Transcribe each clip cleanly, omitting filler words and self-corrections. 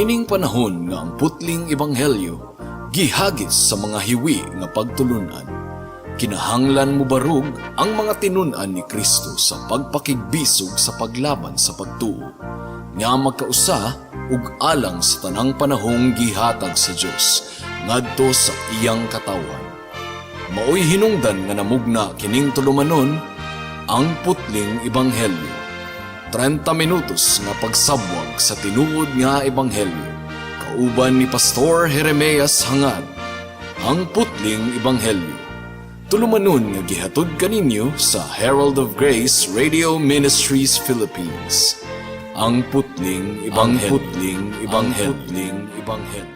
Niining panahon nga ang putling ebanghelyo gihagis sa mga hiwi nga pagtulunan, kinahanglan mobarog ang mga tinun-an ni Kristo sa pagpakigbisog sa paglaban sa pagtuo nga magkausa ug alang sa tanang panahong gihatag sa Dios ngadto sa iyang katawhan. Maoy hinungdan nga namugna kining tulumanon, Ang Putling Ebanghelyo. 30 minutos nga pagsabwag sa tinuod nga ebanghelyo. Kauban ni Pastor Jeremias Hangad. Ang Putling Ebanghelyo. Tulumanon nga gihatod kaninyo sa Herald of Grace Radio Ministries Philippines. Ang Putling Ebanghelyo. Ang Putling Ebanghelyo. Putling Ebanghelyo.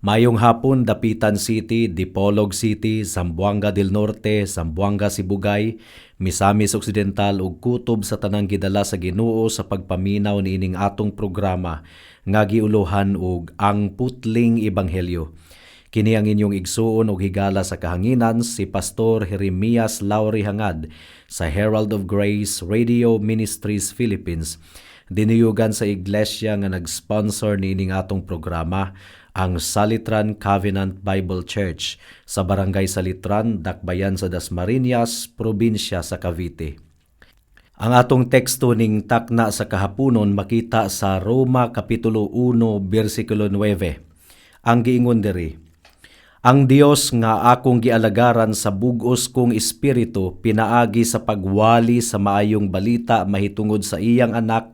Mayong hapon, Dapitan City, Dipolog City, Zamboanga del Norte, Zamboanga Sibugay, Misamis Occidental ug kutob sa tanang gidala sa Ginoo sa pagpaminaw niining atong programa nga giuluhan og Ang Putling Ebanghelyo. Kini ang inyong igsuon og higala sa kahanginan, si Pastor Jeremias Lauri Hangad sa Herald of Grace Radio Ministries Philippines. Dinuyugan sa iglesia nga nag-sponsor niining atong programa, ang Salitran Covenant Bible Church sa Barangay Salitran, Dakbayan sa Dasmariñas, probinsya sa Cavite. Ang atong teksto ning takna sa kahaponon makita sa Roma Kapitulo 1, bersikulo 9. Ang giingon diri, "Ang Dios nga akong gialagaran sa bugos kong espiritu pinaagi sa pagwali sa maayong balita mahitungod sa iyang anak,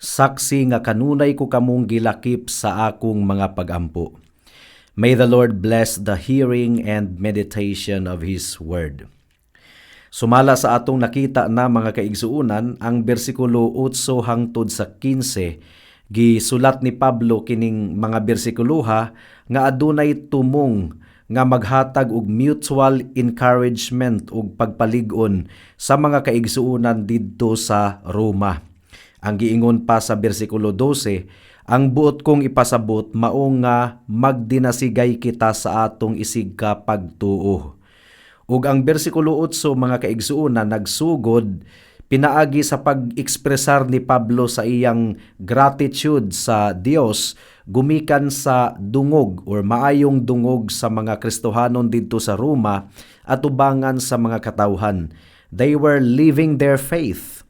saksi nga kanunay ko kamong gilakip sa akong mga pagampo." May the Lord bless the hearing and meditation of His Word. Sumala sa atong nakita na, mga kaigsuunan, ang bersikulo 8 hangtod sa 15, gisulat ni Pablo kining mga bersikuloha nga adunay tumong nga maghatag og mutual encouragement ug pagpalig-on sa mga kaigsuunan didto sa Roma. Ang giingon pa sa bersikulo 12, ang buot kong ipasabot mao nga magdinasigay kita sa atong isigka pagtuo. Ug ang bersikulo 8, mga kaigsuonan, nagsugod pinaagi sa pag-ekspresar ni Pablo sa iyang gratitude sa Dios gumikan sa dungog or maayong dungog sa mga Kristohanon didto sa Roma at ubangan sa mga katawhan. They were living their faith.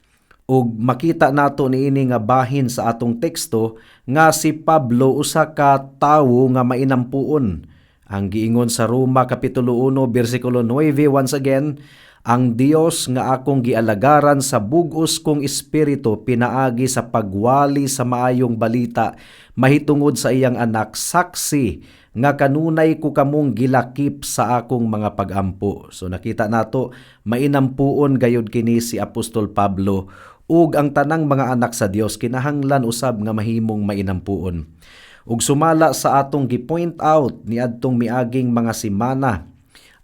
Ug makita nato niini nga bahin sa atong teksto nga si Pablo usa ka tawo nga mainampuon. Ang giingon sa Roma Kapitulo 1 bersikulo 9, once again, "Ang Dios nga akong gialagaran sa bugos kong espiritu pinaagi sa pagwali sa maayong balita mahitungod sa iyang anak, saksi nga kanunay ko kamong gilakip sa akong mga pagampo." So nakita nato, mainampuon gayud kini si Apostol Pablo, ug ang tanang mga anak sa Dios kinahanglan usab nga mahimong mainampuon. Ug sumala sa atong gi-point out niadtong miaging mga semana,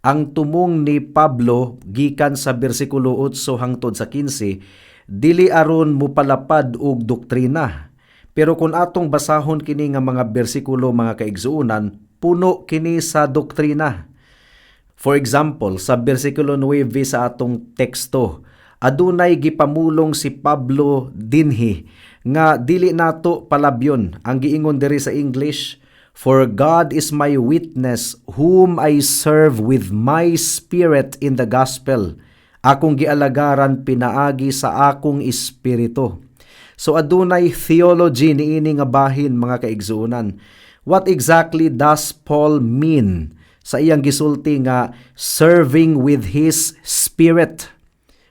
ang tumong ni Pablo gikan sa bersikulo 8 hangtod sa 15 dili aron mopalapad og doktrina. Pero kung atong basahon kini nga mga bersikulo, mga kaigsuonan, puno kini sa doktrina. For example, sa bersikulo 9 sa atong teksto, adunay gipamulong si Pablo dinhi nga dili nato palabyon. Ang giingon diri sa English, "For God is my witness, whom I serve with my spirit in the gospel." Akong gialagaran pinaagi sa akong espiritu. So adunay theology niini nga bahin, mga kaigsuonan. What exactly does Paul mean sa iyang gisulti nga serving with his spirit?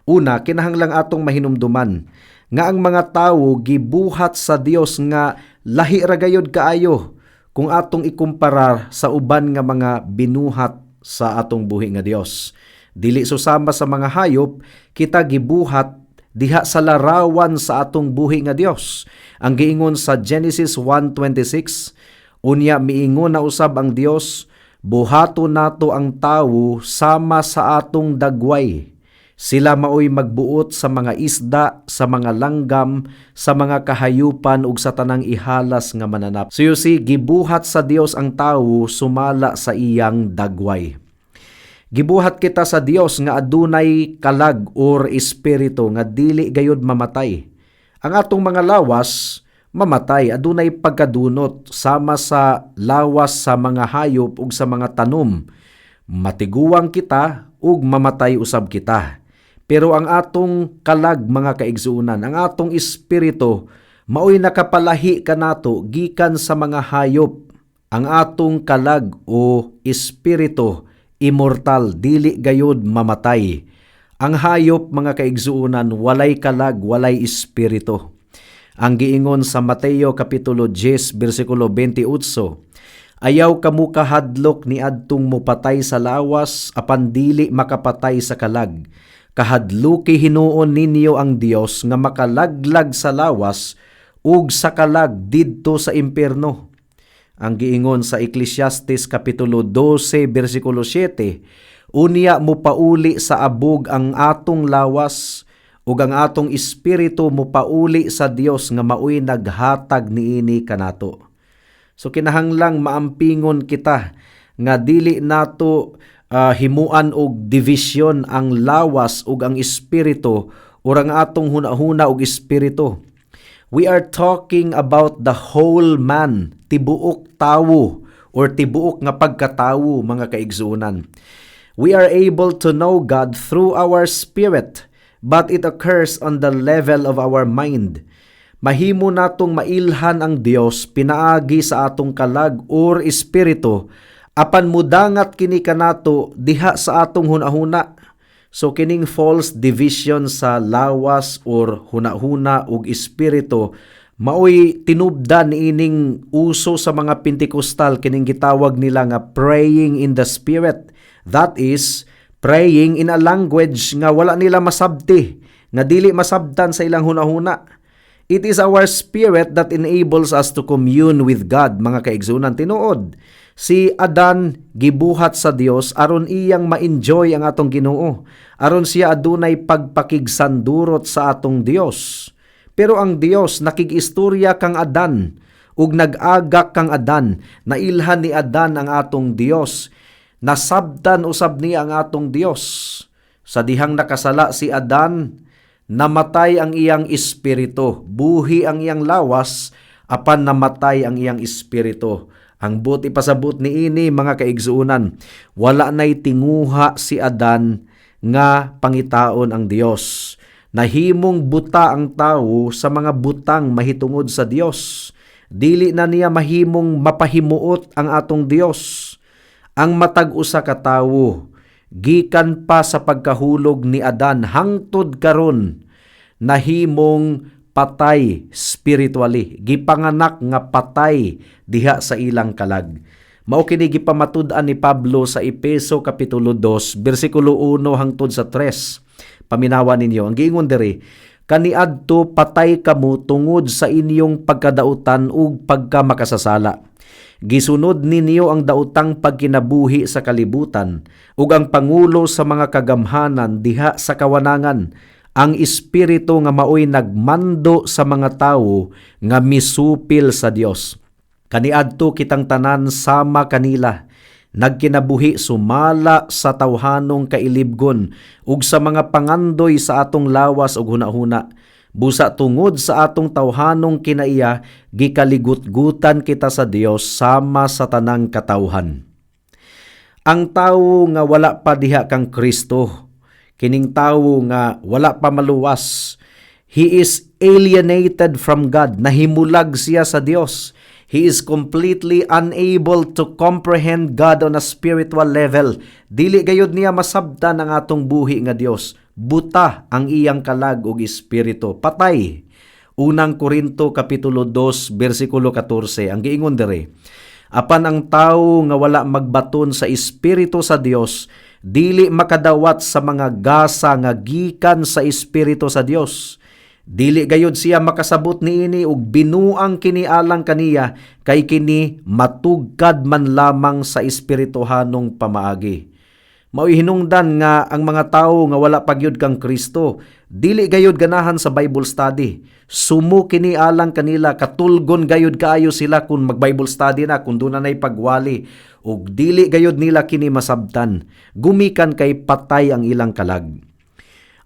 Una, kinahanglang atong mahinumduman nga ang mga tawo gibuhat sa Dios nga lahi ra gayud kaayo kung atong ikumparar sa uban nga mga binuhat sa atong buhi nga Dios. Dili susama sa mga hayop, kita gibuhat diha sa larawan sa atong buhi nga Dios. Ang giingon sa Genesis 1:26, "Unya miingon na usab ang Dios, "Buhaton nato ang tawo sama sa atong dagway. Sila maoy magbuot sa mga isda, sa mga langgam, sa mga kahayupan ug sa tanang ihalas nga mananap." So you see, gibuhat sa Dios ang tawo sumala sa iyang dagway. Gibuhat kita sa Dios nga adunay kalag or espiritu nga dili gayud mamatay. Ang atong mga lawas mamatay, adunay pagkadunot sama sa lawas sa mga hayop ug sa mga tanom. Matiguang kita ug mamatay usab kita. Pero ang atong kalag, mga kaigsuonan, ang atong espiritu, maoy nakapalahi kanato gikan sa mga hayop. Ang atong kalag o espiritu, immortal, dili gayud mamatay. Ang hayop, mga kaigsuonan, walay kalag, walay espiritu. Ang giingon sa Mateo kapitulo 10 bersikulo 28, "Ayaw kamo kahadlok ni adtong mupatay sa lawas apan dili makapatay sa kalag. Kahadluki hinuon ninyo ang Dios nga makalaglag sa lawas ug sa kalag didto sa impierno." Ang giingon sa Ecclesiastes kapitulo 12 bersikulo 7, "Unya mopauli sa abog ang atong lawas ug ang atong espiritu mopauli sa Dios nga maoy naghatag niini kanato." So kinahanglang maampingon kita nga dili nato himuan og division ang lawas ug ang espiritu or ang atong hunahuna ug espiritu. We are talking about the whole man, tibuok tawo or tibuok nga pagkatawo, mga kaigsuonan. We are able to know God through our spirit, but it occurs on the level of our mind. Mahimo natong mailhan ang Dios pinaagi sa atong kalag or espiritu, apan mudangat kini kanato diha sa atong hunahuna. So kining false division sa lawas or hunahuna ug espiritu maoy tinubdan niining uso sa mga Pentecostal, kining gitawag nila nga praying in the spirit. That is praying in a language nga wala nila masabti, nga dili masabtan sa ilang hunahuna. It is our spirit that enables us to commune with God, mga kaigsuonan. Tinuod. Si Adan gibuhat sa Dios aron iyang ma-enjoy ang atong Ginoo, aron siya adunay pagpakigsandurot sa atong Dios. Pero ang Dios nakig-istorya kang Adan ug nag-agak kang Adan. Nailhan ni Adan ang atong Dios. Nasabtan usab niya ang atong Dios. Sa dihang nakasala si Adan, namatay ang iyang espiritu. Buhi ang iyang lawas, apan namatay ang iyang espiritu. Ang buot ipasabot niini, mga kaigsuonan, wala nay tinguha si Adan nga pangitaon ang Dios. Nahimong buta ang tawo sa mga butang mahitungod sa Dios. Dili na niya mahimong mapahimuot ang atong Dios. Ang matag usa ka tawo gikan pa sa pagkahulog ni Adan hangtod karon nahimong patay spiritually, gipanganak nga patay diha sa ilang kalag. Mao kini gipamatud-an ni Pablo sa Epeso kapitulo 2 bersikulo 1 hangtod sa 3. Paminawa ninyo ang giingon diri: "Kaniadto patay kamo tungod sa inyong pagkadautan ug pagkamakasasala. Gisunod ninyo ang daotang pagkinabuhi sa kalibutan ug ang pangulo sa mga kagamhanan diha sa kawanangan, ang espiritu nga maoy nagmando sa mga tawo nga misupil sa Dios. Kaniadto kitang tanan sama kanila nagkinabuhi sumala sa tawhanong kailibgon ug sa mga pangandoy sa atong lawas ug hunahuna. Busa tungod sa atong tawhanong kinaiya, gikaligutgutan kita sa Dios sama sa tanang katawhan." Ang tawo nga wala pa diha kang Kristo, kining tawo nga wala pa maluwas, he is alienated from God, nahimulag siya sa Dios. He is completely unable to comprehend God on a spiritual level. Dili gayud niya masabtan ang atong buhi nga Dios. Buta ang iyang kalag ug espiritu. Patay. Unang Korinto kapitulo 2 bersikulo 14 ang giingon diri: "Apan ang tawo nga wala magbaton sa espiritu sa Dios dili makadawat sa mga gasa nga gikan sa espiritu sa Dios." Dili gayud siya makasabot niini ug binuang kini alang kaniya kay kini matugkad man lamang sa espirituhanong pamaagi. Mao'y hinungdan nga ang mga tawo nga wala pa gyud kang Kristo, dili gayud ganahan sa Bible study. Sumo kini alang kanila, katulgon gayud kaayo sila kung mag Bible study na, kung duna nay pagwali, ug dili gayud nila kini masabtan gumikan kay patay ang ilang kalag.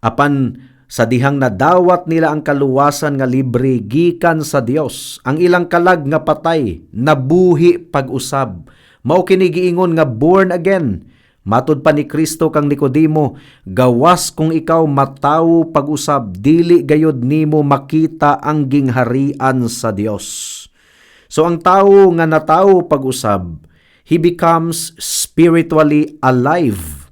Apan sa dihang nadawat nila ang kaluwasan nga libre gikan sa Dios, ang ilang kalag nga patay nabuhi pag-usab. Mao kini giingon nga born again. Matud pa ni Kristo kang Nicodemo, "Gawas kung ikaw matawo pag-usab, dili gayod nimo makita ang gingharian sa Dios." So ang tawo nga natawo pag-usab, he becomes spiritually alive.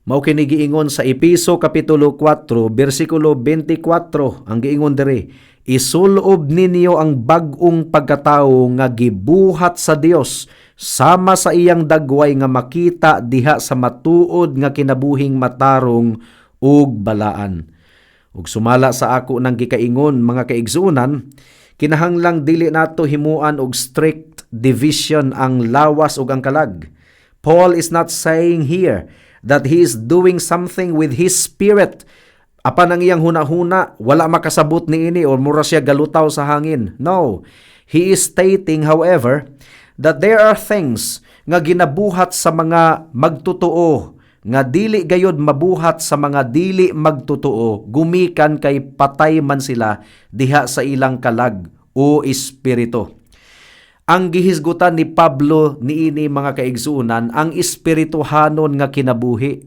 Mao kini giingon sa Epeso kapitulo 4 bersikulo 24. Ang giingon diri, "Isulob ninyo ang bag-ong pagkatawo nga gibuhat sa Dios sama sa iyang dagway nga makita diha sa matuod nga kinabuhing matarong ug balaan." Ug sumala sa ako nang gikaingon, mga kaigsuonan, kinahanglang dili nato himuan og strict division ang lawas ug ang kalag. Paul is not saying here that he is doing something with his spirit apan ang iyang hunahuna wala makasabot niini or mura siya galutaw sa hangin. No. He is stating, however, that there are things nga ginabuhat sa mga magtotoo nga dili gayod mabuhat sa mga dili magtotoo gumikan kay patay man sila diha sa ilang kalag o espiritu. Ang gihisgutan ni Pablo niini, mga kaigsuonan, ang espirituhanon nga kinabuhi.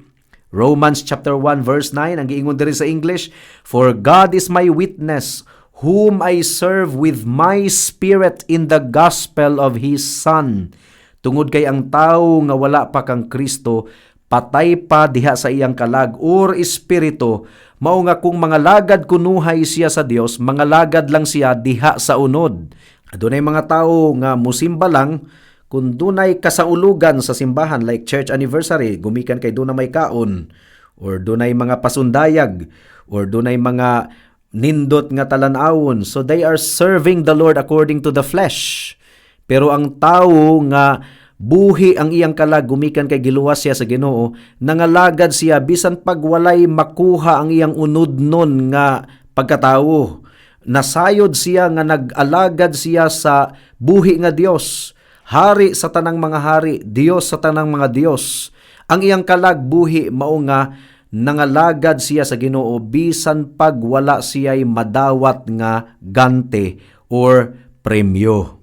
Romans chapter 1 verse 9, ang giingon diri sa English, "For God is my witness, whom I serve with my spirit in the gospel of His Son." Tungod kay ang tawo nga wala pa kang Kristo, patay pa diha sa iyang kalag or espiritu, mao nga kung mangalagad kunuhay siya sa Dios, mangalagad lang siya diha sa unod. Adunay mga tawo nga musimba lang kung dunay kasaulugan sa simbahan, like church anniversary, gumikan kay duna may kaon or dunay mga pasundayag or dunay mga nindot nga talan-awon. So they are serving the Lord according to the flesh. Pero ang tawo nga buhi ang iyang kalag gumikan kay giluwas siya sa Ginoo, nangalagad siya bisan pag walay makuha ang iyang unodnon nga pagkatawo. Nasayod siya nga nag-alagad siya sa buhi nga Dios, hari sa tanang mga hari, Dios sa tanang mga Dios. Ang iyang kalag buhi, mao nga nangalagad siya sa Ginoo bisan pag wala siya'y madawat nga gante or premyo.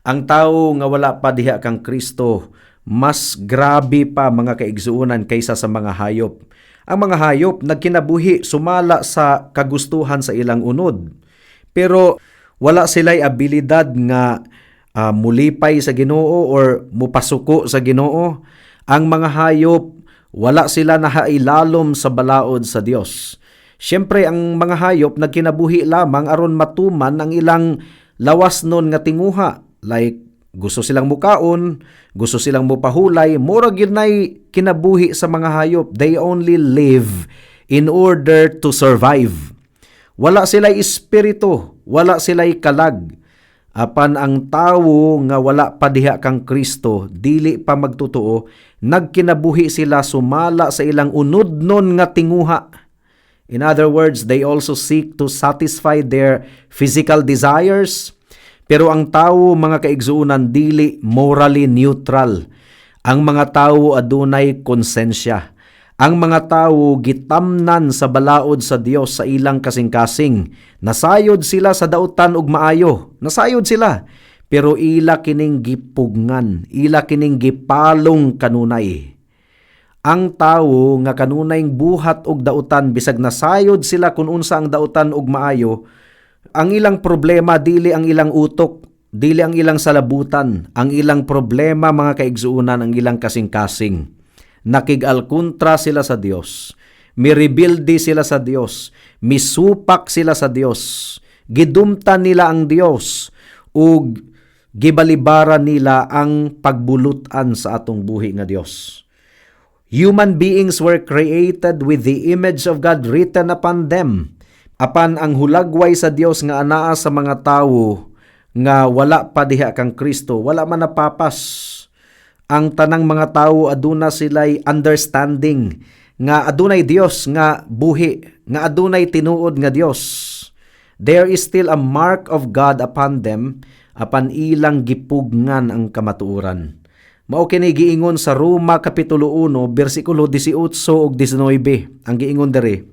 Ang tao nga wala pa diha kang Kristo, mas grabe pa, mga kaigsuonan, kaysa sa mga hayop. Ang mga hayop nagkinabuhi sumala sa kagustuhan sa ilang unod. Pero wala sila'y abilidad nga mulipay sa Ginoo or mupasuko sa Ginoo. Ang mga hayop, wala sila nahailalom sa balaod sa Dios. Siyempre, ang mga hayop nagkinabuhi lamang aron matuman ang ilang lawas nun nga tinguha. Like gusto silang mukaon, gusto silang mupahulay, mura gyud nay kinabuhi sa mga hayop. They only live in order to survive. Wala sila'y espiritu, wala sila'y kalag. Apan ang tawo nga wala pa diha kang Kristo, dili pa magtotoo, nagkinabuhi sila sumala sa ilang unodnon nga tinguha. In other words, they also seek to satisfy their physical desires. Pero ang tawo, mga kaigsuonan, dili morally neutral. Ang mga tawo adunay konsensya. Ang mga tawo gitamnan sa balaod sa Dios sa ilang kasing-kasing. Nasayod sila sa dautan ug maayo. Nasayod sila. Pero ila kining gipugngan, ila kining gipalong kanunay. Ang tawo nga kanunay buhat og dautan, bisag nasayod sila kung unsa ang dautan ug maayo, ang ilang problema dili ang ilang utok, dili ang ilang salabutan. Ang ilang problema, mga kaigsuonan, ang ilang kasing-kasing. Nakig-alkontra sila sa Dios. Mirebilde sila sa Dios. Misupak sila sa Dios. Gidumtan nila ang Dios ug gibalibaran nila ang pagbulutan sa atong buhi nga Dios. Human beings were created with the image of God written upon them. Apan ang hulagway sa Dios nga anaa sa mga tawo nga wala pa diha kang Kristo, wala man napapas. Ang tanang mga tawo, aduna sila'y understanding nga adunay Dios nga buhi, nga adunay tinuod nga Dios. There is still a mark of God upon them, apan ilang gipugngan ang kamatuoran. Mao kini giingon sa Roma kapitulo 1 bersikulo 18 ug 19. Ang giingon diri,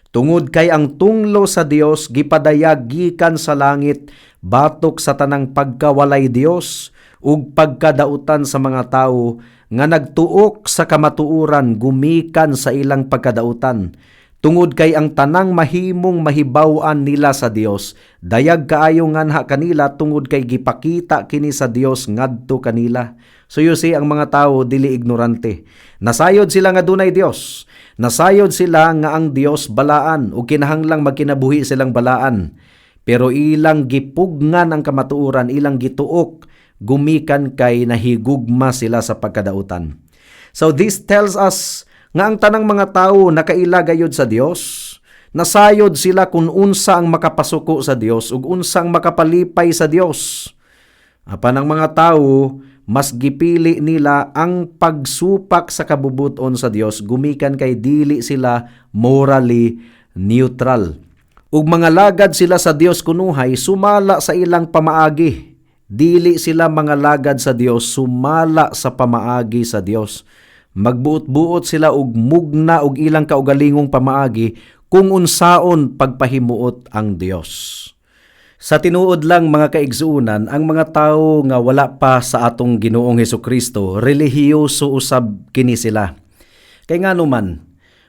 "Tungod kay ang tunglo sa Dios gipadayag gikan sa langit batok sa tanang pagkawalay Dios ug pagkadautan sa mga tawo nga nagtuok sa kamatuoran gumikan sa ilang pagkadautan. Tungod kay ang tanang mahimong mahibaw-an nila sa Dios, dayag kaayo nganha kanila, tungod kay gipakita kini sa Dios ngadto kanila." So you see, ang mga tao dili ignorante. Nasayod sila nga dunay Dios. Nasayod sila nga ang Dios balaan ug kinahanglang magkinabuhi silang balaan. Pero ilang gipugngan ang kamatuoran, ilang gituok gumikan kay nahigugma sila sa pagkadautan. So this tells us nga ang tanang mga tao nakaila gayud sa Dios. Nasayod sila kung unsa ang makapasuko sa Dios ug unsa ang makapalipay sa Dios. Apan ang mga tao, mas gipili nila ang pagsupak sa kabubuton sa Dios gumikan kay dili sila morally neutral. Ug mga lagad sila sa Dios kunuhay sumala sa ilang pamaagi. Dili sila mga lagad sa Dios sumala sa pamaagi sa Dios. Magbuot-buot sila og mugna og ilang kaugalingong pamaagi kung unsaon pagpahimuot ang Dios. Sa tinuod lang, mga kaigsuonan, ang mga tao nga wala pa sa atong Ginoong Hesukristo, relihiyoso usab kini sila. Kay ngano man,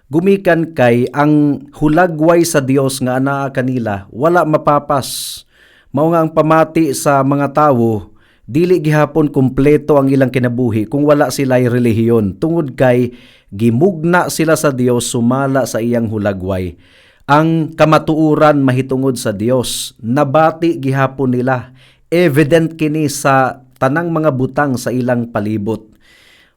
gumikan kay ang hulagway sa Dios nga anaa kanila wala mapapas. Mao nga ang pamati sa mga tawo, dili gihapon kumpleto ang ilang kinabuhi kung wala sila'y relihiyon, tungod kay gimugna sila sa Dios sumala sa iyang hulagway. Ang kamatuoran mahitungod sa Dios, nabati gihapon nila. Evident kini sa tanang mga butang sa ilang palibot.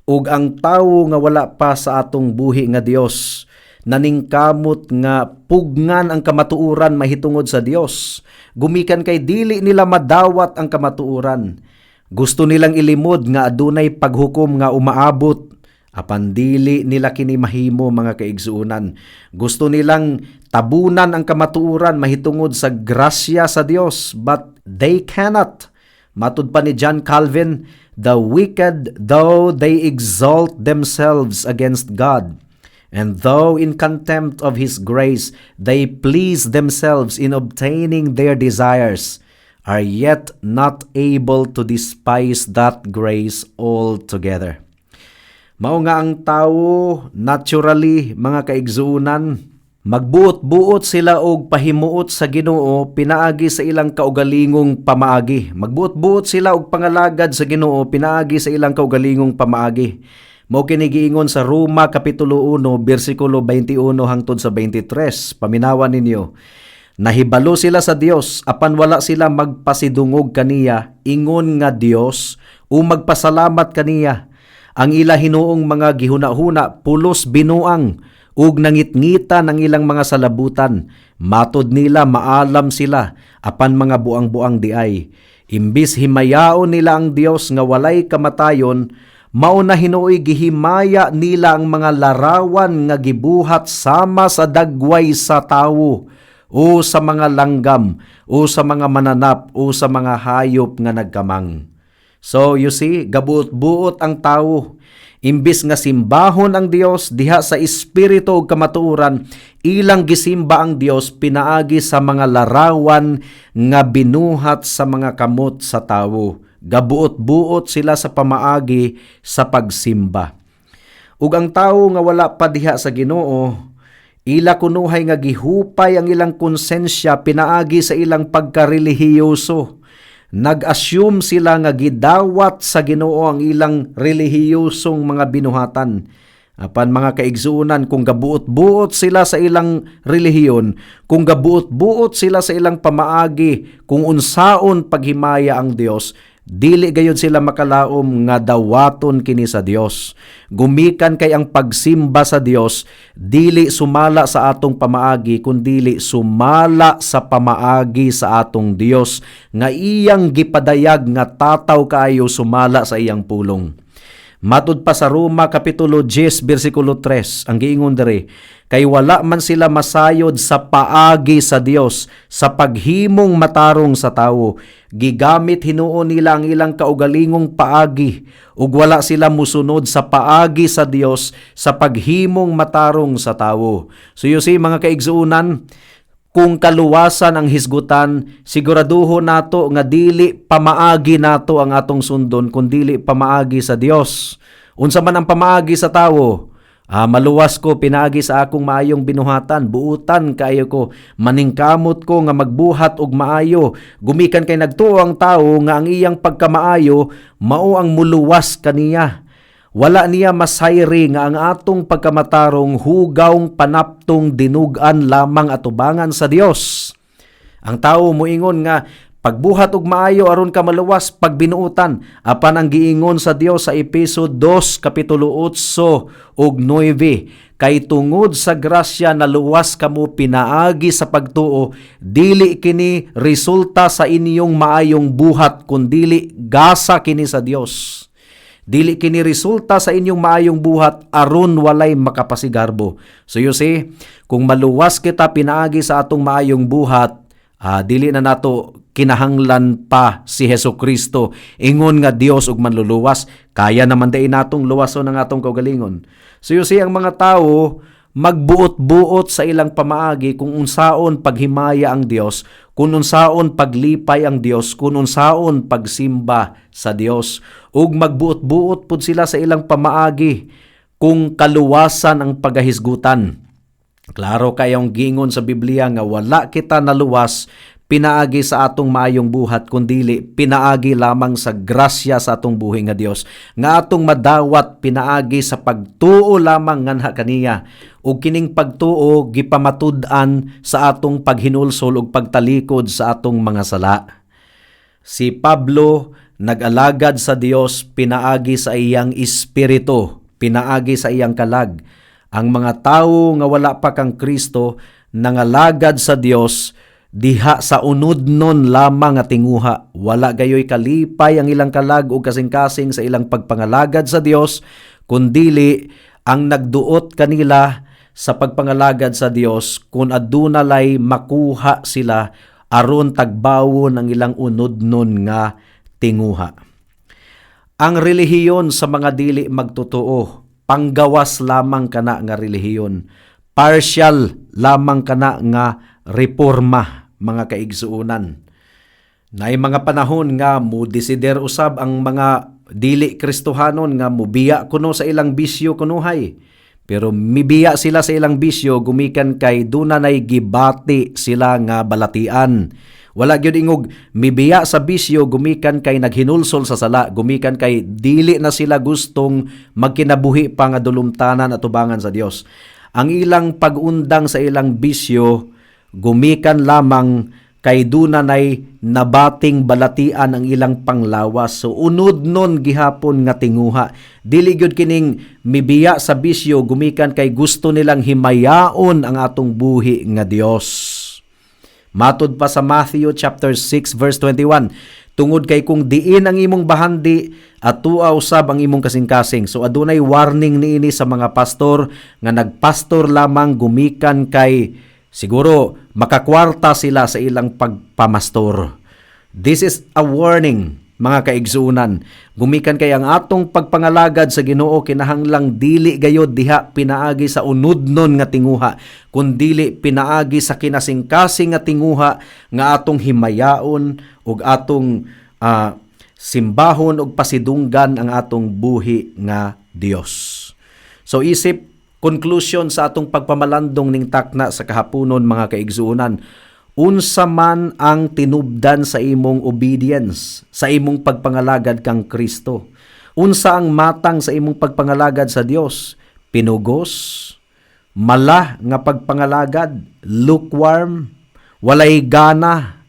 Ug ang tawo nga wala pa sa atong buhi nga Dios, naningkamot nga pugnan ang kamatuoran mahitungod sa Dios gumikan kay dili nila madawat ang kamatuoran. Gusto nilang ilimod nga adunay paghukom nga umaabot, apan dili nila kini mahimo, mga kaigsuonan. Gusto nilang tabunan ang kamatuoran mahitungod sa grasya sa Dios, but they cannot. Matud pa ni John Calvin, "The wicked, though they exalt themselves against God, and though in contempt of His grace they please themselves in obtaining their desires, are yet not able to despise that grace altogether." Mao nga ang tawo naturally, mga kaigsuonan, magbuot-buot sila og pahimuot sa Ginoo pinaagi sa ilang kaugalingong pamaagi. Magbuot-buot sila og pangalagad sa Ginoo pinaagi sa ilang kaugalingong pamaagi. Mao kini giingon sa Roma kapitulo 1 bersikulo 21 hangtod sa 23. Paminawan ninyo. "Nahibalo sila sa Dios, apan wala sila magpasidungog kaniya ingon nga Dios o magpasalamat kaniya. Ang ila hinuong mga gihuna-huna pulos binuang ug nangitngita ng ilang mga salabutan. Matod nila maalam sila, apan mga buang-buang diay. Imbis himayaon nila ang Dios nga walay kamatayon, mao na hinuoy gihimaya nila ang mga larawan nga gibuhat sama sa dagway sa tawo o sa mga langgam o sa mga mananap o sa mga hayop nga nagkamang." So you see, gabuot-buot ang tawo. Imbis nga simbahon ang Dios diha sa espiritu ug kamatuoran, ilang gisimba ang Dios pinaagi sa mga larawan nga binuhat sa mga kamot sa tawo. Gabuot-buot sila sa pamaagi sa pagsimba. Ug ang tawo nga wala pa diha sa Ginoo, ila kunuhay nga gihupay ang ilang konsensya pinaagi sa ilang pagkarelihiyoso. Nag-assume sila nga gidawat sa Ginoo ang ilang relihiyosong mga binuhatan. Apan, mga kaigsuonan, kung gabuot-buot sila sa ilang relihiyon, kung gabuot-buot sila sa ilang pamaagi, kung unsaon paghimaya ang Dios, Dili gayud sila makalaom nga dawaton kini sa Dios. Gumikan kay ang pagsimba sa Dios dili sumala sa atong pamaagi, kundili sumala sa pamaagi sa atong Dios nga iyang gipadayag nga tataw kaayo sumala sa iyang pulong. Matud pa sa Roma kapitulo 10 bersikulo 3, ang giingon diri, kay wala man sila masayod sa paagi sa Dios sa paghimong matarong sa tawo. Gigamit hinuon nila ang ilang kaugalingong paagi ug wala sila musunod sa paagi sa Dios sa paghimong matarong sa tawo. So you see, mga kaigsuonan, kung kaluwasan ang hisgutan, siguraduho nato nga dili pamaagi nato ang atong sundon, kundili pamaagi sa Dios. Unsa man ang pamaagi sa tawo? Maluwas ko pinaagi sa akong maayong binuhatan, buutan kaayo ko, maningkamot ko nga magbuhat og maayo. Gumikan kay nagtuo ang tawo nga ang iyang pagkamaayo mao ang muluwas kaniya. Wala niya masayri nga ang atong pagkamatarong hugawng panaptong dinugan lamang atubangan sa Dios. Ang tao moingon nga pagbuhat og maayo aron ka maluwas, pagbinuutan, apan ang giingon sa Dios sa Epeso 2 kapitulo 8 ug 9, kay tungod sa grasya naluwas kamo pinaagi sa pagtuo, dili kini resulta sa inyong maayong buhat, kundili gasa kini sa Dios. Dili kini resulta sa inyong maayong buhat aron walay makapasigarbo. So you see, kung maluwas kita pinaagi sa atong maayong buhat, dili na nato kinahanglan pa si Hesus Kristo ingon nga Dios ug manluluwas. Kaya naman diay natong luwason ang atong kaugalingon. So you see, ang mga tao magbuot-buot sa ilang pamaagi kung unsaon paghimaya ang Dios, kung unsaon paglipay ang Dios, kung unsaon pagsimba sa Dios. Ug magbuot-buot pud sila sa ilang pamaagi kung kaluwasan ang pagahisgutan. Klaro kayong gingon sa Biblia nga wala kita naluwas pinaagi sa atong maayong buhat, kundili pinaagi lamang sa grasya sa atong buhi nga Dios nga atong madawat pinaagi sa pagtuo lamang nganha kaniya, ug kining pagtuo gipamatud-an sa atong paghinulsol ug pagtalikod sa atong mga sala. Si Pablo nag-alagad sa Dios pinaagi sa iyang espiritu, pinaagi sa iyang kalag. Ang mga tawo nga wala pa kang Kristo nangalagad sa Dios diha sa unudnon lamang nga tinguha. Wala gayoy kalipay ang ilang kalag ug kasing-kasing sa ilang pagpangalagad sa Dios, kundili ang nagduot kanila sa pagpangalagad sa Dios kung aduna lay makuha sila aron tagbawon ang ilang unudnon nga tinguha. Ang relihiyon sa mga dili magtotoo, panggawas lamang kana nga relihiyon. Partial lamang kana nga reforma, mga kaigsuonan. Naay mga panahon nga mo desider usab ang mga dili Kristohanon nga mubiya kuno sa ilang bisyo kunuhay. Pero mibiya sila sa ilang bisyo gumikan kay duna nay gibati sila nga balatian. Wala gyud ingog mibiya sa bisyo gumikan kay naghinulsol sa sala, gumikan kay dili na sila gustong magkinabuhi pa nga dulumtanan at tubangan sa Dios. Ang ilang pag-undang sa ilang bisyo gumikan lamang kay duna nay nabating balatian ang ilang panglawas. So unod nun gihapon nga tinguha. Dili gyud kining mibiya sa bisyo gumikan kay gusto nilang himayaon ang atong buhi nga Dios. Matud pa sa Matthew chapter 6 verse 21, tungod kay kung diin ang imong bahandi, atua usab ang imong kasing-kasing. So adunay warning niini sa mga pastor nga nagpastor lamang gumikan kay siguro makakwarta sila sa ilang pagpamastor. This is a warning, mga kaigsuonan. Gumikan kay ang atong pagpangalagad sa Ginoo kinahanglang dili gayod diha pinaagi sa unudnon nga tinguha, kundili pinaagi sa kinasingkasing nga tinguha nga atong himayaon ug atong simbahon ug pasidunggan ang atong buhi nga Dios. So isip conclusion sa atong pagpamalandong ning takna sa kahaponon, mga kaigsuonan, unsa man ang tinubdan sa imong obedience, sa imong pagpangalagad kang Kristo? Unsa ang matang sa imong pagpangalagad sa Dios? Pinugos, mala nga pagpangalagad, lukewarm, walay gana,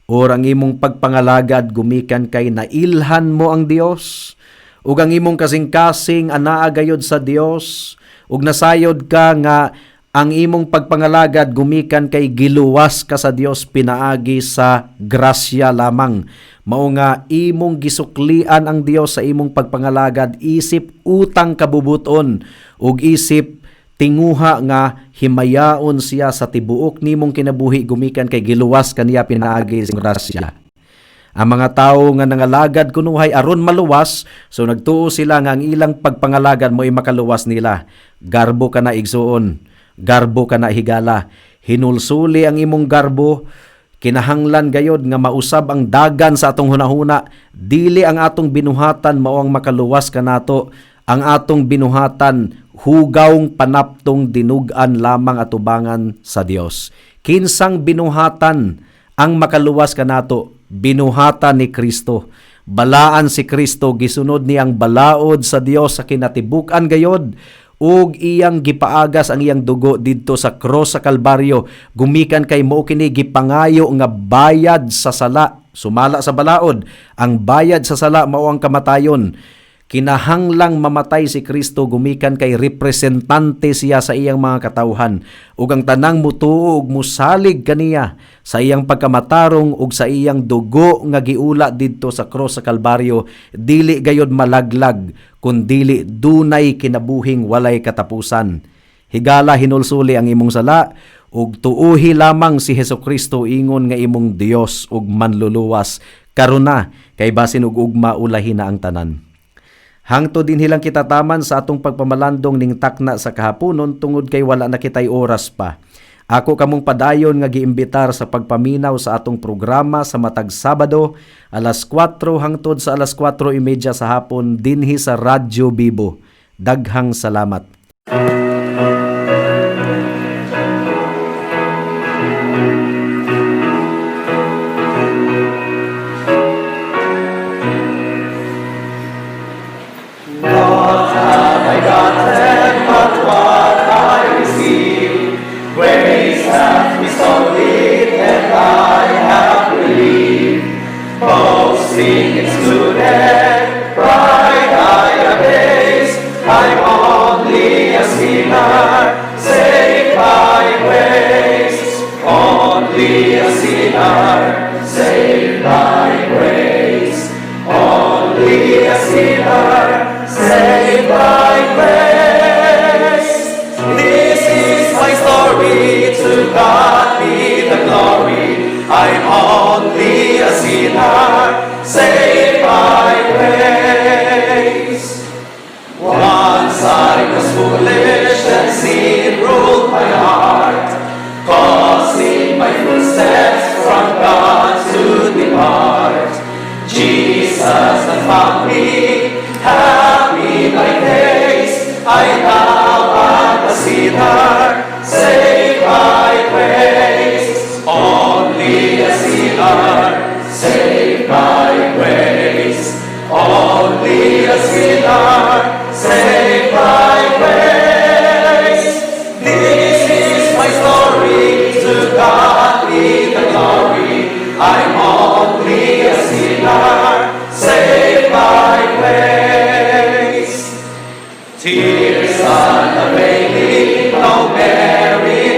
Or ang imong pagpangalagad gumikan kay nailhan mo ang Dios, ug ang imong kasing-kasing anaa gayod sa Dios, ug nasayod ka nga ang imong pagpangalagad gumikan kay giluwas ka sa Dios pinaagi sa grasya lamang. Mao nga imong gisuklian ang Dios sa imong pagpangalagad isip utang kabubuton ug isip tinguha nga himayaon siya sa tibuok nimong kinabuhi gumikan kay giluwas kaniya pinaagi sa grasya. Ang mga tawo nga nangalagad kunuhay aron maluwas, so nagtuo sila nga ang ilang pagpangalagad mo'y makaluwas nila. Garbo ka na, igsuon, garbo ka na, higala. Hinulsuli ang imong garbo. Kinahanglan gayod nga mausab ang dagan sa atong hunahuna. Dili ang atong binuhatan mao ang makaluwas kanato. Ang atong binuhatan hugawng panaptong dinug-an lamang atubangan sa Dios. Kinsang binuhatan ang makaluwas kanato? Binuhatan ni Kristo. Balaan si Kristo, gisunod niyang balaod sa Dios sa kinatibuk-an gayod ug iyang gipaagas ang iyang dugo didto sa cross sa Kalbaryo gumikan kay mao kini gipangayo nga bayad sa sala. Sumala sa balaod, ang bayad sa sala mao ang kamatayon. Kinahanglang mamatay si Kristo gumikan kay representante siya sa iyang mga katawhan, ug ang tanang mutuo ug musalig kaniya sa iyang pagkamatarong ug sa iyang dugo nga giula didto sa cross sa Kalbaryo dili gayod malaglag kun dili dunay kinabuhing walay katapusan. Higala, hinulsuli ang imong sala ug tuuhi lamang si Hesukristo ingon nga imong Dios ug manluluwas karon na, kay basin ug ugma ulahi na ang tanan. Hangtod dinhi lang kita taman sa atong pagpamalandong ning takna sa kahaponon tungod kay wala na kitay oras pa. Ako kamong padayon nga giimbitar sa pagpaminaw sa atong programa sa matag Sabado alas 4 hangtod sa alas 4:30 sa hapon dinhi sa Radyo Bibo. Daghang salamat. Grace hath me solid, and I have believed. Boasting excluded, pride I abase. I'm only a sinner, saved by grace. Only a sinner, saved by grace. Only a sinner, saved by grace. This is my story, to God be the glory. I'm only a sinner, saved by grace. Once I was foolish and sin ruled my heart, causing my footsteps from God to depart. Jesus has found me, happy my days. I now am a sinner, saved by grace. Only a sinner, saved by grace. Only a sinner, saved by grace. This is my story, to God be the glory. I'm only a sinner, saved by grace. Tears unavailing, no merit.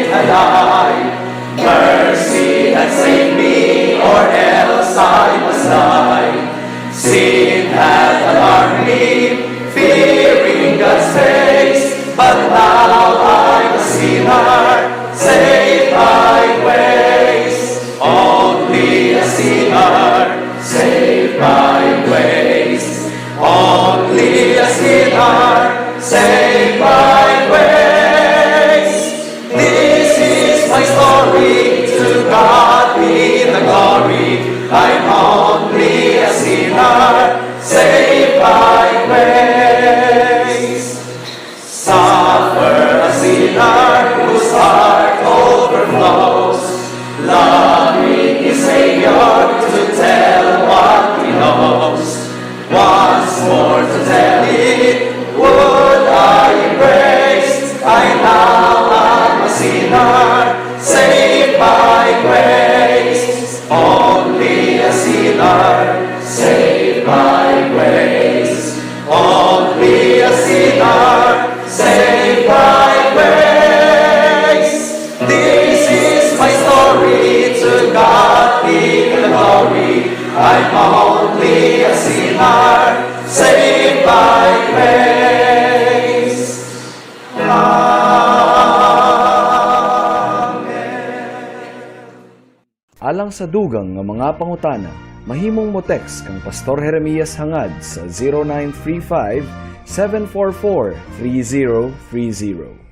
Saved by grace. Alang sa dugang nga mga pangutana, mahimong mo text kang Pastor Jeremias Hangad sa 0935 744 3030.